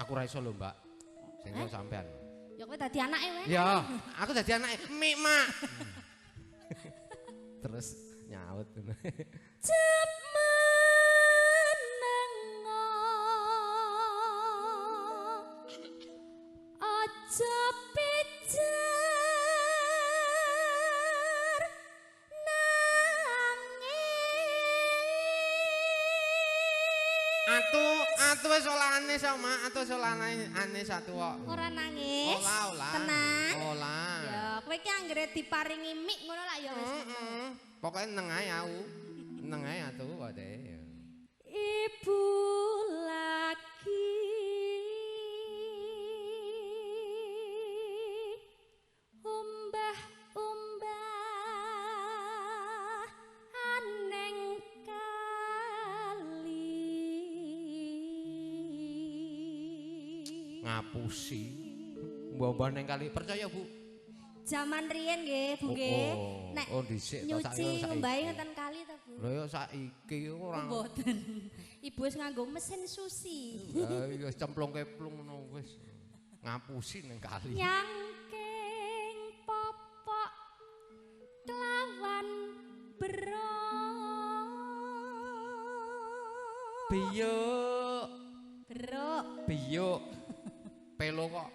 Aku ora iso lho, Mbak. Sing iso sampean. Ya kowe dadi anake wae. Ya, aku dadi anake. Mik, Mak. Terus nyaut. Cep menengo aja pijer nangis. Atu wis olahane sama, atu wis olahane ane satu kok. Ora nangis. Ola, ola. Tenang. Ola. Ya, kowe iki anggere diparingi mik ngono lak ya wis. Heeh. Pokoke neng ae aku. Neng ae atu kok. Ibu lagi umbah-umbah aneng kali. Ngapusi. Mbah-mbah neng kali percaya, Bu. Jaman riyen nggih, Bu nggih. Nek nyuci ngumbahe ngeten kali ta, Bu? Lha ya saiki ora. Mboten. Ibu wis nganggo mesin susi. Lah iya cemplung keplung ngono wis. Ngapusi neng kali. Nyangking popok kelawan berok. Biyuk. Berok. Biyuk. Pelo kok.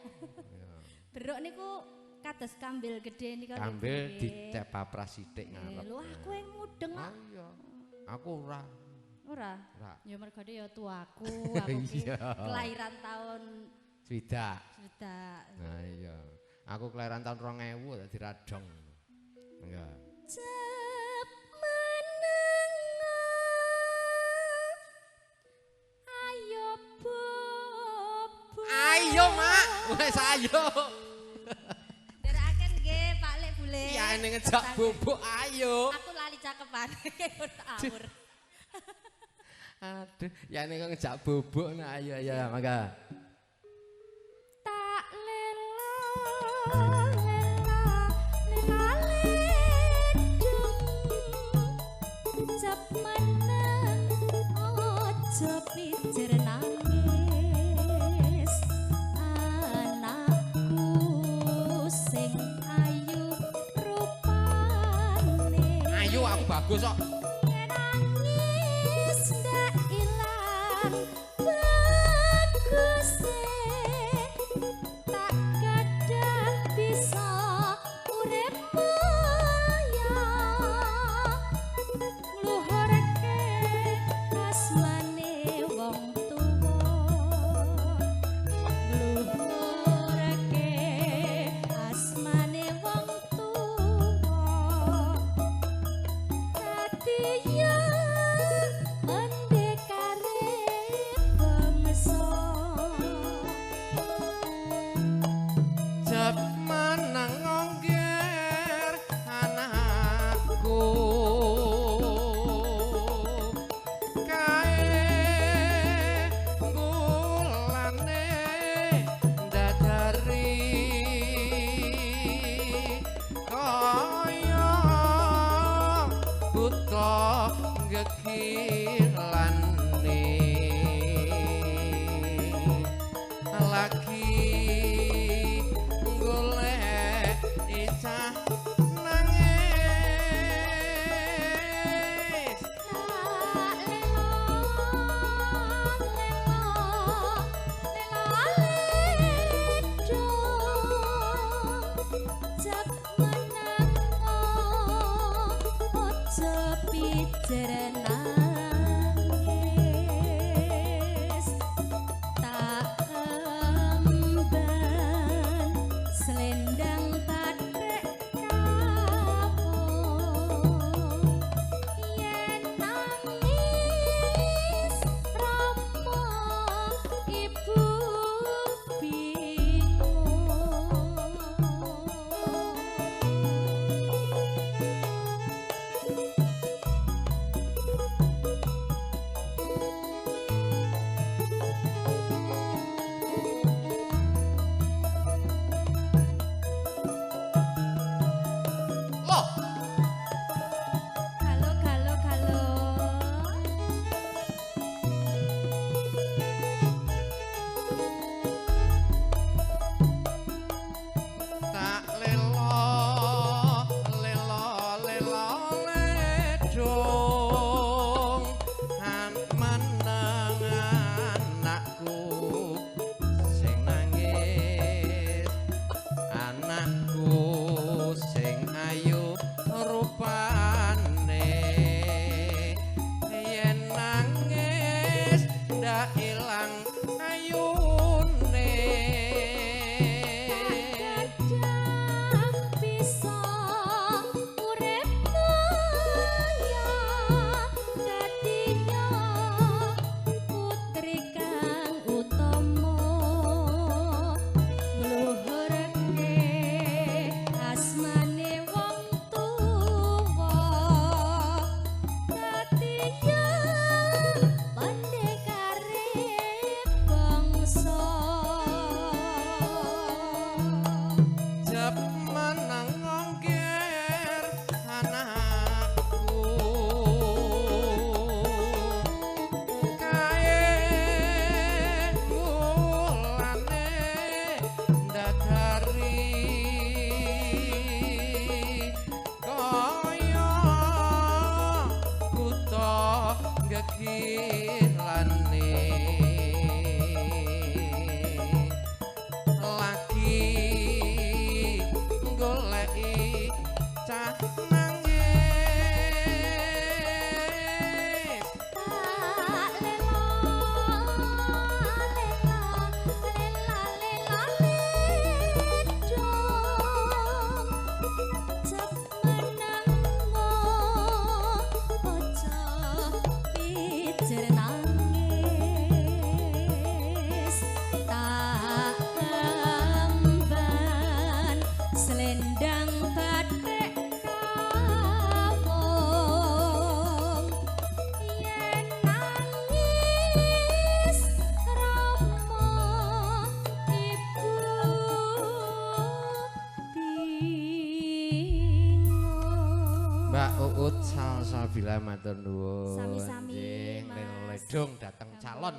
Berok niku kados kambil gede niku. Kambil ditepapras sithik ngarep. Lho aku yang mudeng kok. Iya. Aku ora. Ora. Ora. Ya mergane ya tuaku, aku ki kelahiran tahun 60. 60. Nah iya. Aku kelahiran tahun 2000 dadi radong. Iya. Cep menengo ayo bobo. Ayo, Mak. Wes ayo. Nderekaken nggih Pak Lek Bule. Iya ning ngejak bubuk ayo. Aku lali cakepane awur. Aduh, ya ning ngejak bubuk nah ayo ayo mangga. Tak lelo lela lela ledung cap meneng aja pijer nangis anakku sing ayu rupane. Ayu aku bagus kok. Nangis ndak ilang baguse tak gadah bisa urip mulya ngluhurke asmane wong tuwa ngluhurke asmane wong tuwa dadi ya mendekare bangsa. Jep meneng ngger anakku kae gulane ndadari kaya buta gegilane lagi golek cah nangis. Tak lelo lelo lela ledung cap menengo aja pijer nangis tak lilane lagi goleki cah nangis tak lela lela lela lela ledong cep menangmo aja pijer nangis tak emban selendang batik kawung yen nangis rama ibu bingung. Mbak Uut Salsabila matur nuwun. Sami-sami, Nggih, Mas. Ledong dateng calon.